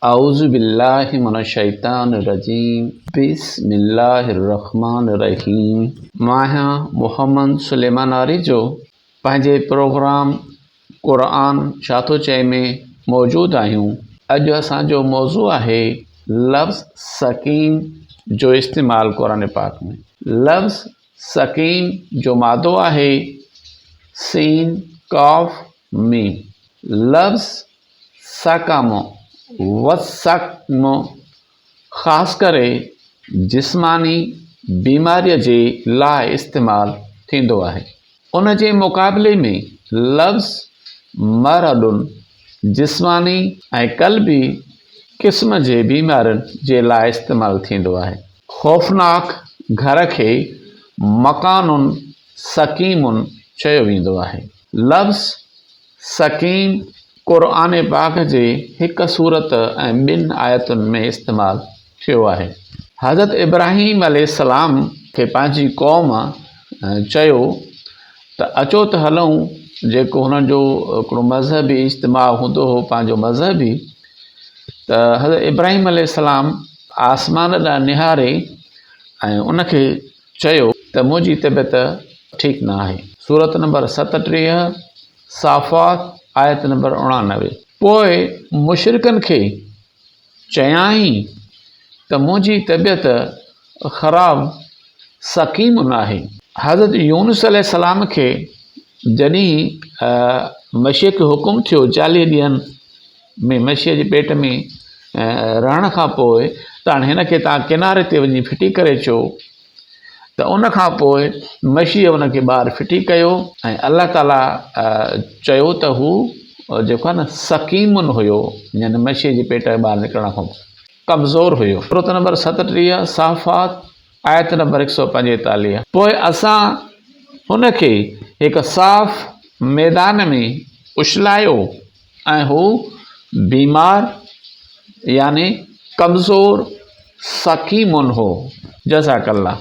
اعوذ بالله من الشيطان الرجيم بسم الله الرحمن الرحيم مان آهيان محمد سليمان آريجو پنهنجي پروگرام قرآن ڇا ٿو چئي ۾ موجود آهيون اڄ اسان جو موضوع آهي لفظ سقيم جو استعمال قرآن پاڪ ۾ لفظ سقيم جو مادو آهي سين قاف ميم لفظ سقم، والسقم خاص ڪري جسماني بيماريء جي لاء استعمال ٿيندو آهي. ان جي مقابلي ۾ لفظ مرض جسماني ۽ قلبي قسم جي بيمارين جي لاء استعمال ٿيندو آهي. خوفناڪ گهر کي مڪان سقيم چيو ويندو آهي. لفظ سقيم قرآن پاڪ جي هڪ سورت ۽ ٻن آيتن ۾ استعمال ٿيو آهي. حضرت ابراهيم عليه السلام کي پنهنجي قوم چيو ته اچو ته هلون جيڪو هنن جو هڪڙو مذهبي اجتماع هوندو هو پنهنجو مذهبي ته حضرت ابراهيم عليه السلام آسمان ڏانهن نهاري ۽ ان کي چيو ته منهنجي طبيعت ٺيڪ نه آهي. سورت نمبر 37، صافات، آيت نمبر 89. پوء مشرڪن کي چيائين ته منهنجي طبيعت خراب، سقيم، آهي. حضرت يونس عليه السلام کي جڏهن مشيء کي حڪم ٿيو 40 ڏينهن ۾ مڇيء جي پيٽ ۾ رهڻ کان پوء ته هاڻي هن کي توهان ڪناري تي وڃي ڦٽي ڪري اچو ته ان کان پوء مڇيء ان کي ٻاهر ڦٽي ڪيو ۽ الله تعاليٰ چيو ته هو جيڪو آهي نه سقيمن هيو يعني مڇيء جي پيٽ ٻاهر نڪرڻ کان ڪمزور هيو. سورت نمبر 37 صافات آيت نمبر 145. پوء اسان هن کي هڪ صاف ميدان ۾ اڇلايو ۽ هو بيمار يعني ڪمزور سقيم هو. جزاڪ الله.